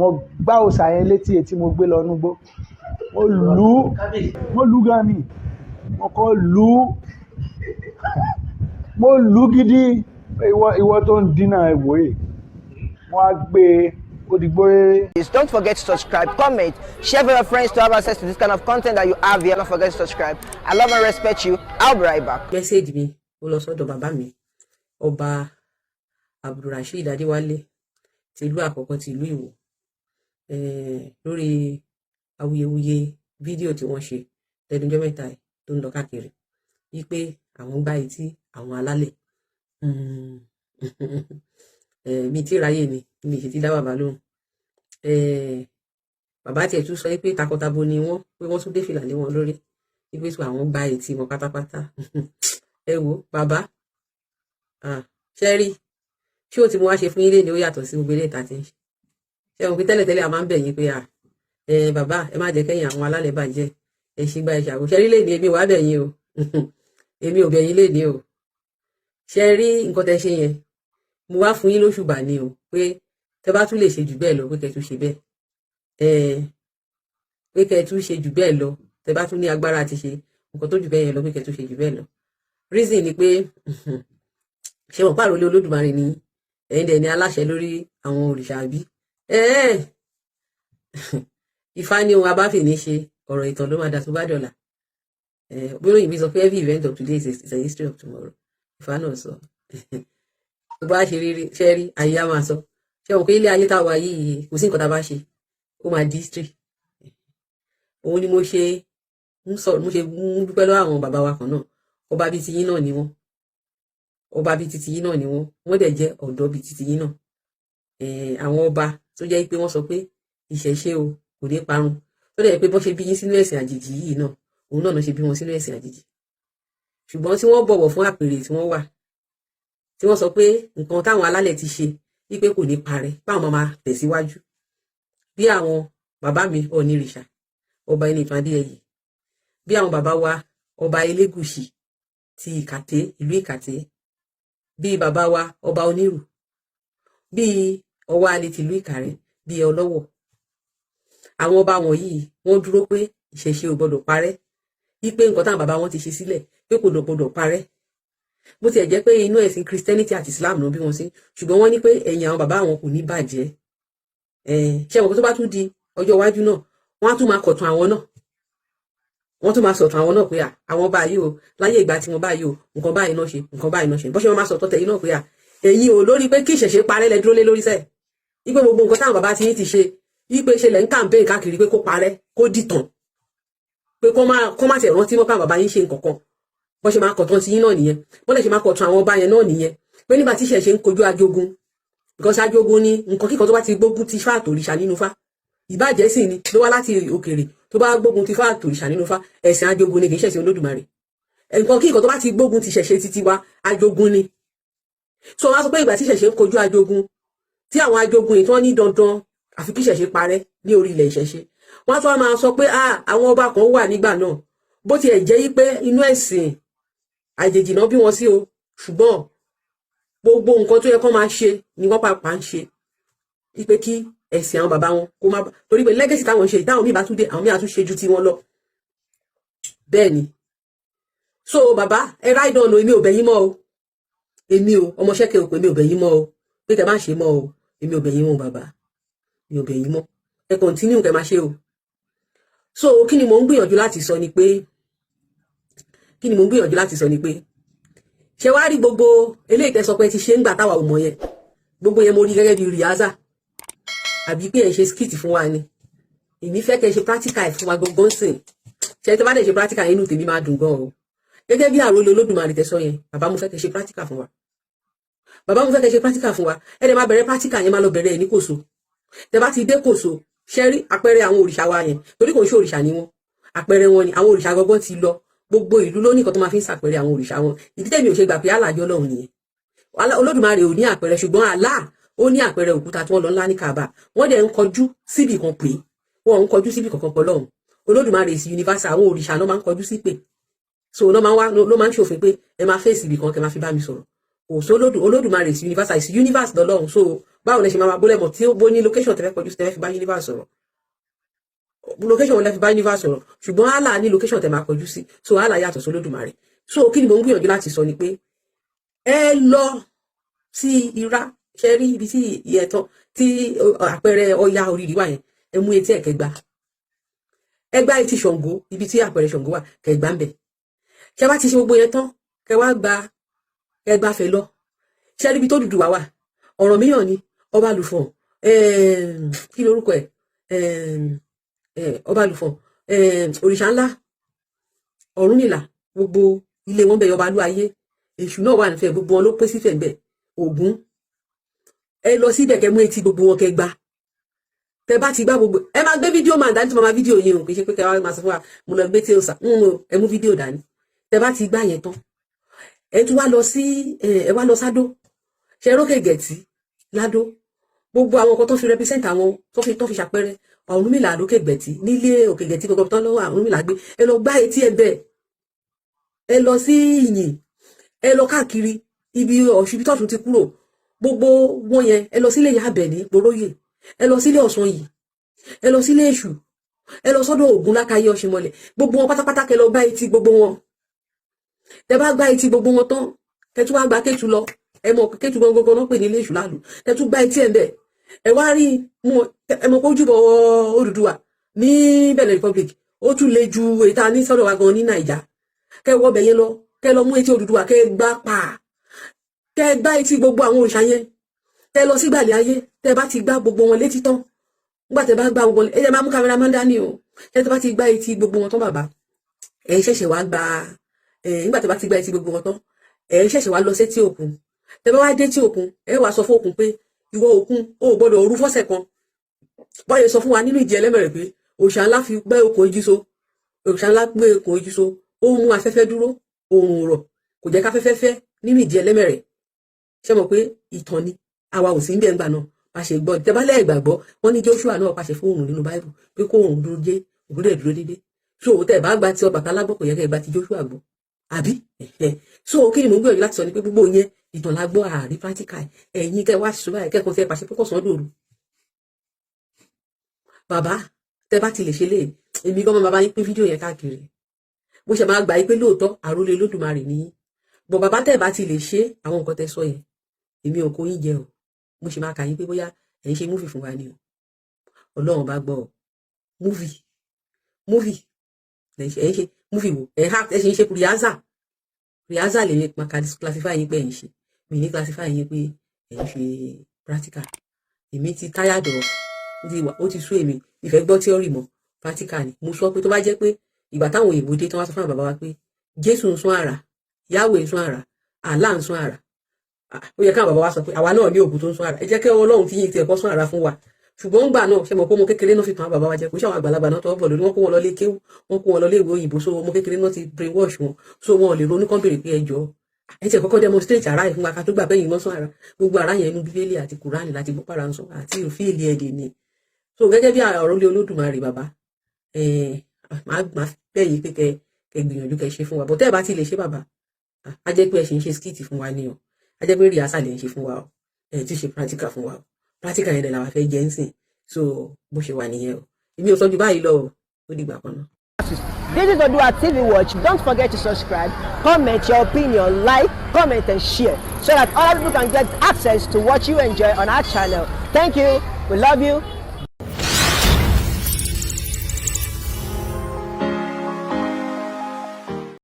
Mo gbá òòṣà yẹn létí etí, mo gbé lọ núgbó, mo lù ú, mo lù ú gan ni. Mo kọ́ lù ú, mo lù ú gidi. Ìwọ tó ń dínà ìwòye, wọ́n á gbé e ó di gbóréré. Please don't forget to subscribe, comment, share with your friends to have access to this kind of content that you have here. Don't forget to subscribe. I love and respect you. I'll be right back. Message mi ó lọ sọ́dọ̀ bàbá mi, Ọba Abdulrasheed Adéwálé ti ìlú àkọ́kọ́ ti ìlú Ìwó, lórí awuyewuye fídíò tí wọ́n ṣe lẹ́nu 3 yìí tó ń lọ káàkiri wípé àwọn gbá etí àwọn alálẹ̀. Mi tí ráyè ni mi ṣe ti dá bàbá lóhùn. Bàbá tiẹ̀ tún sọ pé takọtabo ni wọ́n, pé wọ́n tún dé fìlà lé wọn lórí, wípé sọ àwọn gbá etí wọn pátápátá. Ẹ wo bàbá, ṣe rí ṣé o ti mú wá ṣe fún yín lé ní, ó yàtọ̀ sí gbogbo ilé ìta tí ń ṣe. Ṣe òun pé tẹ́lẹ̀tẹ́lẹ̀ a máa ń bẹ̀ yín pé à ẹ bàbá, ẹ má jẹ́ kẹ́yìn àwọn alálẹ̀ bàjẹ́, ẹ ṣe gbá, ẹ ṣàwò. Ṣe rí lè ní èmi wàá bẹ̀ yín o, èmi ò bẹ̀ yín lè ní o. Ṣe rí nǹkan tẹ́ ṣe yẹn, mo wá fún yín lóṣùbà ni o, pé tẹ́ bá tún lè ṣe jù bẹ́ẹ̀ lọ, pé kẹ́ tún ṣe bẹ́ẹ̀, ẹ pé kẹ́ tún ṣe jù bẹ́ẹ̀ lọ. Tẹ́ bá tún ní agbára àti ṣe nǹkan tó jù bẹ́ẹ̀ yẹn lọ, pé kẹ́ tún ṣe jù bẹ́ẹ̀ lọ. Reason ni pé, ṣé wọn pàrọ̀ lé Olódùmarè ní ẹ̀yin dẹ̀ ní aláṣẹ lórí àwọn òrìṣà àbí Ifá ní ohun abáfìní ṣe, ọ̀rọ̀ ìtàn ló máa dà tó bá dọ̀là. Bí olóyìnbí sọ pé every event of today is a history of tomorrow. Ifá náà sọ tó bá ṣe rírí ṣe rí ayé á máa sọ. Ṣé wọn pé ilé ayé tá a wà yìí, kò sí nǹkan tá a bá ṣe, ó máa di history. Òun ni mo ṣe ń sọ, mo ṣe ń dúpẹ́ lọ́wọ́ àwọn bàbá wa kan náà. Ọba bíi tiyín náà ni wọ́n, ọba bíi titi yín náà ni wọ́n. Wọ́n dẹ̀ jẹ́ ọ̀dọ́ bíi titi yín náà. Àwọn ọba tó jẹ́ pé wọ́n sọ pé ìṣẹ̀ṣe o kò ní parun, tó dẹ̀ pé bọ́n ṣe bí yín sínú ẹ̀sìn àjèjì yìí náà, òun náà ṣe bí wọn sínú ẹ̀sìn àjèjì, ṣùgbọ́n tí wọ́n bọ̀wọ̀ fún àpèrè tí wọ́n wà, tí wọ́n sọ pé nǹkan táwọn alálẹ̀ ti ṣe wípé kò ní parẹ́, báwọn máa tẹ̀síwájú, bí àwọn bàbá mi Ọ̀nìrìṣà, Ọba Ẹnìtàn Adéyẹyè, bí àwọn bàbá wa Ọba Elégùṣì ti Ìkàtẹ́, ìlú Ìkàtẹ́, bí bàbá wa Ọba Onírù, bí Ọwá Alẹ́ tìlú Ìkàrẹ́, bí Ọlọ́wọ̀. Àwọn ọba wọ̀nyí, wọ́n dúró pé ìṣẹ̀ṣe ò gbọdọ̀ parẹ́, wípé nǹkan táwọn bàbá wọn ti ṣe sílẹ̀ pé kò gbọdọ̀ parẹ́. Bó tiẹ̀ jẹ́ pé inú ẹ̀sìn Christianity àti Islam ló bí wọn sí, ṣùgbọ́n wọ́n ní pé ẹ̀yìn àwọn bàbá wọn kò ní bàjẹ́. Ṣé àwọn tó bá tún di ọjọ́ iwájú náà, wọ́n á tún máa kọ̀tàn àwọn náà, wọ́n tún máa sọ̀tàn àwọn náà pé à àwọn báyìí o, láyé ìgbà tí wọ́n báyìí o, nǹkan báyìí náà ṣe, nǹkan báyìí náà ṣe. Bó ṣe wọ́n máa sọ̀tọ̀ tẹ̀yìn náà pé à ẹ̀yin ò lórí pé kí ìṣẹ̀ṣe parẹ́ lẹ dúró lé lórí sẹ́ẹ̀, wípé gbogbo nǹkan táwọn bàbá tí yín ti ṣe, wípé ṣe lẹ̀ ń campaign káàkiri pé kó parẹ́, kó dìtàn, pé kó má tiẹ̀ rántí mọ́ káwọn bàbá yín ṣe nǹkan kan. Bó ṣe máa kọ̀tàn sí yín náà nìyẹn, bó lè ṣe máa kọ̀tàn àwọn ọba yẹn náà nìyẹn, pé nígbà tí ìṣẹ̀ṣe ń kojú ajogun, because ajogun ni nǹkan kíkan tó bá ti gbógun ti fá àtòrìṣà nínú fá, ìbàjẹ́ sì ni ló wá láti òkèèrè, tó bá gbógun ti fá àtòrìṣà nínú fá, ẹ̀sìn ajogun ni, kì í ṣẹ̀sìn Olódùmarè. Nǹkan kíkan tó bá ti gbógun ti ṣẹ̀ṣe títí wa, ajogun ni. So wọ́n á sọ pé ìgbà tí ìṣẹ̀ṣe ń kojú ajogun, tí àwọn ajogun yìí tí wọ́n ní dandan àfi kí ìṣẹ̀ṣe parẹ́ ní orí ilẹ̀ ìṣẹ̀ṣe, wọ́n á tún wá máa sọ pé àwọn ọba kan wà nígbà náà, bó tiẹ̀ jẹ́ yí pé inú ẹ̀sìn àjèjì náà bí wọn sí o, ṣùgbọ́n gbogbo nǹkan tó yẹ kó máa ṣe ni wọ́n pàpà ń ṣe, wípé kí ẹ̀sìn àwọn bàbá wọn kó má, torí pé legacy táwọn ṣe, táwọn míì bá tún dé, àwọn míì á tún ṣe ju tiwọn lọ. Bẹ́ẹ̀ ni. So bàbá, ẹ ride on o. Èmi ò bẹ̀ yín mọ́ o. Èmi o, ọmọọṣẹ́ kẹ òpè, mi ò bẹ̀ yín mọ́ o pé kẹ má ṣe mọ́ o. Èmi ò bẹ̀ yín mọ́ bàbá, mi ò bẹ̀ yín mọ́. Ẹ continue kẹ má ṣe o. So kí ni mò ń gbìyànjú láti sọ ni pé, kí ni mò ń gbìyànjú láti sọ ni pé, ṣé wàá rí gbogbo eléyìí tẹ́ sọ pé ti ṣe ń gbà táwa ò mọ̀ yẹn, gbogbo yẹn mo rí gẹ́gẹ́ bí rehearsal àbí pé ẹ̀ ṣe skit fún wa ni. Èmi fẹ́ kẹ́ ṣe practical ẹ̀ fún wa gangan sìn. Ṣe tó bá dẹ̀ ṣe practical, inú tèmi máa dùn gan o. Gẹ́gẹ́ bí àròlé Olódùmarè tẹ́ sọ yẹn, bàbá, mo fẹ́ kẹ́ ṣe practical fún wa. Bàbá, mo fẹ́ kẹ́ ṣe practical fún wa. Ẹ dẹ̀ máa bẹ̀rẹ̀ practical yẹn, máa lọ bẹ̀rẹ̀ ẹ̀ ní Kòso. Tẹ́ bá ti dé Kòso, ṣe rí àpẹẹrẹ àwọn òrìṣà wa yẹn, torí kò ń ṣe òrìṣà ni wọn, àpẹẹrẹ wọn ni. Àwọn òrìṣà gangan ti lọ. Gbogbo ìlú ló ní nǹkan tó máa fi ń ṣàpẹẹrẹ àwọn òrìṣà wọn. Ìdí tẹ̀mí ò ṣe gbà pé alájọ lọ́hùn nìyẹn. Olódùmarè ò ní àpẹẹrẹ, ṣùgbọ́n Allah ó ní àpẹẹrẹ òkúta tí wọ́n lọ ńlá ní Kaaba. Wọ́n dẹ̀ ń kọjú síbì kan pé wọ́n ń kọjú síbì kankan pọ̀ lọ́hùn. Olódùmarè sí universal. Àwọn òrìṣà náà máa ń kọjú sí pé, so ló máa ń wá, ló máa ń ṣòfin pé ẹ máa fèsì ibì kan kẹ máa fi bá mi sọ̀rọ̀. Kò sólódù. Olódùmarè is universal, is universe lọ́lọ́run. So báwo lẹ ṣe máa bólẹ̀ mọ̀ tí ó bó ní location tẹ́fẹ́ kọjú sí, tẹ́fẹ́ fi bá universe sọ̀rọ̀? Location wọn lẹ fi bá universe sọ̀rọ̀? Ṣùgbọ́n Allah ní location tẹ́ máa kọjú sí. So Allah yàtọ̀ sólódùmarè. So kí ni mo ń gbìyànjú láti sọ ni pé ẹ lọ sí Ira. Ṣe rí ibi tí ìyẹ̀tọ̀ tí àpẹẹrẹ Ọya oríire wà yẹn, ẹ mú etí ẹ̀ kẹgbà. Ẹ gbá etí Ṣàngó, ibi tí àpẹẹrẹ Ṣàngó wà, kẹgbà ń bẹ. Ṣe bá ti ṣe gbogbo yẹn tán, kẹ wá gba ẹgbà fẹ lọ. Ṣe rí ibi tó Odùduwà wà, Ọ̀rànmíyàn ni, Ọbalùfọ̀n, kí lorúkọ ẹ̀, Ọbalùfọ̀n, òrìṣà ńlá Ọ̀rúnmìlà, gbogbo ilé wọn bẹ. Ọba alú ayé, Èṣù náà wà nífẹ̀ẹ́, gbogbo wọn ló pé sífẹ̀ ńbẹ. Ògún, ẹ lọ síbẹ̀, kẹ́ mú etí gbogbo wọn, kẹ́ gbá. Tẹ bá ti gbá gbogbo, ẹ máa gbé fídíò máa dání tí mo máa fídíò yín o. Kì í ṣe pé kẹ́ wá máa sọ fún wa mo lọ gbé tí o sà ń o. Ẹ mú fídíò dání. Tẹ bá ti gbá yẹn tán, ẹ tún wá lọ sí, ẹ wá lọ sádó. Ṣe rókè gẹ̀tì ládó, gbogbo àwọn nǹkan tó fi represent àwọn tó fi ṣàpẹrẹ Ọ̀rúnmìlà lókè gbẹ̀tì, nílé òkè gẹ̀tì gbogbo tán lọ́wọ́ Ọ̀rúnmìlà gbé, ẹ lọ gbá etí ẹ bẹ́ẹ̀. Ẹ lọ sí Ìyìn, ẹ lọ káàkiri ibi Ọ̀ṣun, ibi tọ́tún ti kúrò, gbogbo wọn yẹn. Ẹ lọ sílé Ìyá Àbẹ̀ní Poróyè, ẹ lọ sílé Ọ̀sán yìí, ẹ lọ sílé Èṣù, ẹ lọ sọ́dọ̀ Ògún lákàyè Ọ̀ṣìnmọ̀lẹ̀, gbogbo wọn pátápátá, kẹ lọ gbá etí gbogbo wọn. Tẹ bá gbá etí gbogbo wọn tán, kẹ tún wá gba Kétu lọ. Ẹ mọ̀ Kétu gbọngbọngbọn náà pè ní ilé Èṣù láàlú. Kẹ tún gbá etí ẹ bẹ́ẹ̀. Ẹ wá rí, ẹ mọ̀ pé ojúbọ Odùduwà ní Benin Republic, ó tún le ju èyí tá a ní sọ́dọ̀ wa gan ní Nàìjà. Kẹ wọ bẹ̀ yẹn lọ, kẹ lọ mú etí Odùduwà, kẹ gbá pa, kẹ gbá etí gbogbo àwọn òrìṣà yẹn. Tẹ lọ sígbàlẹ̀ ayé, tẹ bá ti gbá gbogbo wọn létí tán, nígbà tẹ bá gbá gbogbo, ẹ jẹ́ máa mú cameraman dání o. Tẹ bá ti gbá etí gbogbo wọn tán, bàbá, ẹ ṣẹ̀ṣẹ̀ wá gba ẹ. Nígbà tẹ bá ti gbá etí gbogbo wọn tán, ẹ ṣẹ̀ṣẹ̀ wá lọ sétí òkun. Tẹ bá wá dé tí òkun, ẹ wá sọ fún òkun pé ìwọ òkun, o ò gbọ́dọ̀ rú fọ́sẹ̀ kan. Báyìí sọ fún wa nínú ìdí ẹlẹ́mẹ̀rẹ̀ pé òòṣà ńlá fi gbẹ́ okùn ojú so, òòṣà ńlá gbé okùn ojú so, ó mú afẹ́fẹ́ dúró, oòrùn rọ̀, kò jẹ́ káfẹ́fẹ́ fẹ́ nínú ìdí ẹlẹ́mẹ̀rẹ̀. Ṣé mọ̀ pé ìtàn ni? Àwa ò sí ń bẹ̀ ń gbà náà bá ṣe gbọ́. Tẹ́bálẹ̀ ìgbàgbọ́ wọ́n ní Joshua náà pàṣẹ fún oòrùn nínú Báíbù pé kó oòrùn dúró dé, òun dẹ̀ dúró dédé. So tẹ́ bá gba ti Ọbàtálá gbọ́, kò yẹ kẹ́ gba ti Joshua gbọ́, àbí? So kí ni mò ń gbìyànjú láti sọ ni pé gbogbo yẹn, ìtàn la gbọ́, àrí practical. Ẹ̀yin kẹ́ wá sọ báyìí, kẹ́kọ̀ọ́ tẹ́ pàṣẹ pé kọ̀sán dòru. Bàbá, tẹ́ bá ti lè ṣe lé, èmi gan máa bá yín pín fídíò yẹn káàkiri. Mo ṣe máa gbà yín pé lóòótọ́ àrólé Olódùmarè nìyí bọ̀. Bàbá, tẹ́ bá ti lè ṣe àwọn nǹkan tẹ́ sọ yẹn, èmi ò kó yín jẹ o. Mo ṣe máa kà yín pé bóyá ẹ̀ ń ṣe movie fún wa ni o. Ọlọ́run bá gbọ́ ọ, movie, movie ẹ̀ ń ṣe. Movie wo ẹ̀ ṣe ń ṣe? Rehearsal, rehearsal lè máa classify yín pé ẹ̀ ń ṣe. Mi ní classify yín pé ẹ̀ ń ṣe practical. Èmi ti tired of, ó ti sú èmi, ìfẹ́ gbọ́ theory mọ́, practical ni. Mo sọ pé tó bá jẹ́ pé ìgbà táwọn òyìnbó dé tí wọ́n sọ fún àwọn bàbá wa pé Jésù ń sún àrà, Yahweh ń sún àrà, Allah ń sún àrà, ó yẹ káwọn bàbá wa sọ pé àwa náà ní ògùn tó ń sún àrà. Ẹ jẹ́ kí Ọlọ́run fi yín tiẹ̀ kọ́ sún àrà fún wa. Ṣùgbọ́n ńgbà náà, ṣe mọ̀ pé ọmọ kékeré náà fi tàn án bàbá wa jẹ? Kò ṣe àwọn àgbàlagbà náà tọwọ́ bọ̀ lórí wọn, kó wọn lọ lé kéwú, wọn kó wọn lọ lé ìwé òyìnbó. So ọmọ kékeré náà ti brainwash wọn, so wọn ò lè ronú kán béèrè pé ẹ jọ̀ọ́, ẹ tiẹ̀ kọ́kọ́ demonstrate ara yìí fún wa ká tó gbà bẹ́yìn wọ́n sún ara. Gbogbo ara yẹn, inú Bíbélì àti Kùránì láti gbọ́ pàrà ń sọ àti òfin ẹ̀dẹ̀ ni. So gẹ́gẹ́ bí ọ̀rọ̀ lé Olódùmarè, bàbá, máa bẹ̀yìn pé kẹ kẹ gbìyànjú kẹ ṣe fún wa. Bọ̀ tẹ́ ẹ bá ti lè ṣe, bàbá, á jẹ́ pé ẹ ṣì ń ṣe skit fún wa ni o. Á jẹ́ pé rehearsal lè ń ṣe fún wa o. Ẹ ti ṣe practical fún wa o. Practical yẹn dẹ̀ làwa fẹ́ jẹ́ ń sìn. So bó ṣe wà nìyẹn o. Èmi ò sọ ju báyìí lọ o. Ó dìgbà kan náà. This is Odua TV Watch. Don't forget to subscribe, comment your opinion, like, comment, and share so that other people can get access to what you enjoy on our channel. Thank you. We love you.